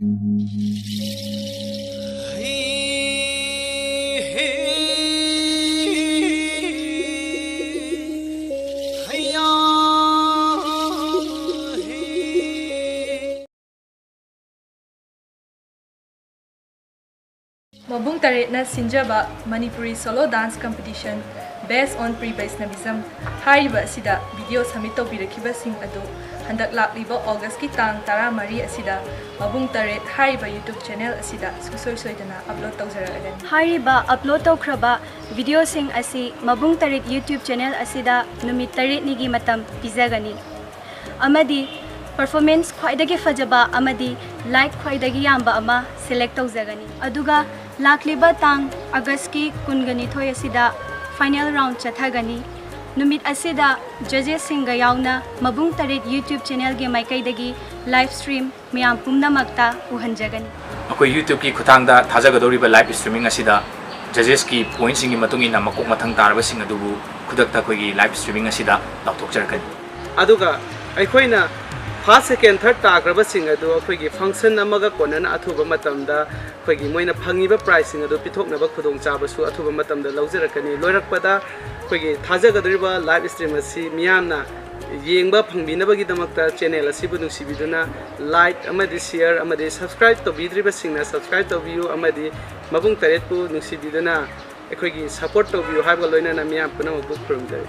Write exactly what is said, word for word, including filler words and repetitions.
ꯃꯕꯨꯡ ꯇꯔꯦꯠꯅ ꯁꯤꯟꯖꯕ Manipuri Solo Dance Competition Based on Pre Vaishnavism ꯍꯥꯏꯔꯤꯕ ꯑꯁꯤꯗ video submit ꯇꯧꯕꯤꯔꯛꯈꯤꯕꯁꯤꯡ ꯑꯗꯨ ꯍꯟꯗꯛ ꯂꯥꯛꯂꯤꯕ Augustꯀꯤ ꯇꯥꯡ ꯇꯔꯥꯃꯔꯤ ꯑꯁꯤꯗ ꯃꯕꯨꯡ ꯇꯔꯦꯠ ꯍꯥꯏꯔꯤꯕ YouTube channel ꯑꯁꯤꯗ ꯁꯨꯡꯁꯣꯏ ꯁꯣꯏꯗꯅ upload ꯇꯧꯖꯔꯛꯑꯒꯅꯤ꯫ ꯍꯥꯏꯔꯤꯕ upload ꯇꯧꯈ꯭ꯔꯕ videoꯁꯤꯡ ꯑꯁꯤ ꯃꯕꯨꯡ ꯇꯔꯦꯠ YouTube channel ꯑꯁꯤꯗ ꯅꯨꯃꯤꯠ ꯇꯔꯦꯠꯅꯤꯒꯤ ꯃꯇꯝ ꯄꯤꯖꯒꯅꯤ꯫ ꯑꯃꯗꯤ performance ꯈ꯭ꯋꯥꯏꯗꯒꯤ ꯐꯖꯕ ꯑꯃꯗꯤ like ꯈ꯭ꯋꯥꯏꯗꯒꯤ ꯌꯥꯝꯕ ꯑꯃ select ꯇꯧꯖꯒꯅꯤ꯫ ꯑꯗꯨꯒ ꯂꯥꯛꯂꯤꯕ ꯇꯥꯡ Augustꯀꯤ ꯀꯨꯟꯒ ꯅꯤꯊꯣꯏ ꯑꯁꯤꯗ final round ꯆꯠꯊꯒꯅꯤ꯫ ꯅꯨꯃꯤꯠ ꯑꯁꯤꯗ judgesꯁꯤꯡꯒ ꯌꯥꯎꯅ ꯃꯕꯨꯡ ꯇꯔꯦꯠ YouTube channelꯒꯤ ꯃꯥꯏꯀꯩꯗꯒꯤ live stream ꯃꯤꯌꯥꯝ ꯄꯨꯝꯅꯃꯛꯇ ꯎꯍꯟꯖꯒꯅꯤ꯫ ꯑꯩꯈꯣꯏ YouTubeꯀꯤ ꯈꯨꯠꯊꯥꯡꯗ ꯊꯥꯖꯒꯗꯧꯔꯤꯕ live streaming ꯑꯁꯤꯗ judgesꯀꯤ pointꯁꯤꯡꯒꯤ ꯃꯇꯨꯡ ꯏꯟꯅ ꯃꯀꯣꯛ ꯃꯊꯪ ꯇꯥꯔꯕꯁꯤꯡ ꯑꯗꯨꯕꯨ ꯈꯨꯗꯛꯇ ꯑꯩꯈꯣꯏꯒꯤ live streaming ꯑꯁꯤꯗ ꯂꯥꯎꯊꯣꯛꯆꯔꯛꯀꯅꯤ꯫ ꯑꯗꯨꯒ ꯑꯩꯈꯣꯏꯅ first, second, third ꯇꯥꯈ꯭ꯔꯕꯁꯤꯡ ꯑꯗꯨ ꯑꯩꯈꯣꯏꯒꯤ function ꯑꯃꯒ ꯀꯣꯟꯅꯅ ꯑꯊꯨꯕ ꯃꯇꯝꯗ ꯑꯩꯈꯣꯏꯒꯤ ꯃꯣꯏꯅ ꯐꯪꯉꯤꯕ prizeꯁꯤꯡ ꯑꯗꯨ ꯄꯤꯊꯣꯛꯅꯕ ꯈꯨꯗꯣꯡꯆꯥꯕꯁꯨ ꯑꯊꯨꯕ ꯃꯇꯝꯗ ꯂꯧꯖꯔꯛꯀꯅꯤ꯫ ꯂꯣꯏꯔꯛꯄꯗ ꯑꯩꯈꯣꯏꯒꯤ ꯊꯥꯖꯒꯗꯧꯔꯤꯕ live stream ꯑꯁꯤ ꯃꯤꯌꯥꯝꯅ ꯌꯦꯡꯕ ꯐꯪꯕꯤꯅꯕꯒꯤꯗꯃꯛꯇ channel ꯑꯁꯤꯕꯨ ꯅꯨꯡꯁꯤꯕꯤꯗꯨꯅ like ꯑꯃꯗꯤ share ꯑꯃꯗꯤ subscribe ꯇꯧꯕꯤꯗ꯭ꯔꯤꯕꯁꯤꯡꯅ subscribe ꯇꯧꯕꯤꯌꯨ ꯑꯃꯗꯤ ꯃꯕꯨꯡ ꯇꯔꯦꯠꯄꯨ ꯅꯨꯡꯁꯤꯕꯤꯗꯨꯅ ꯑꯩꯈꯣꯏꯒꯤ support ꯇꯧꯕꯤꯌꯨ ꯍꯥꯏꯕꯒ ꯂꯣꯏꯅꯅ ꯃꯤꯌꯥꯝ ꯄꯨꯝꯅꯃꯛꯄꯨ ꯈꯨꯔꯨꯝꯖꯔꯤ꯫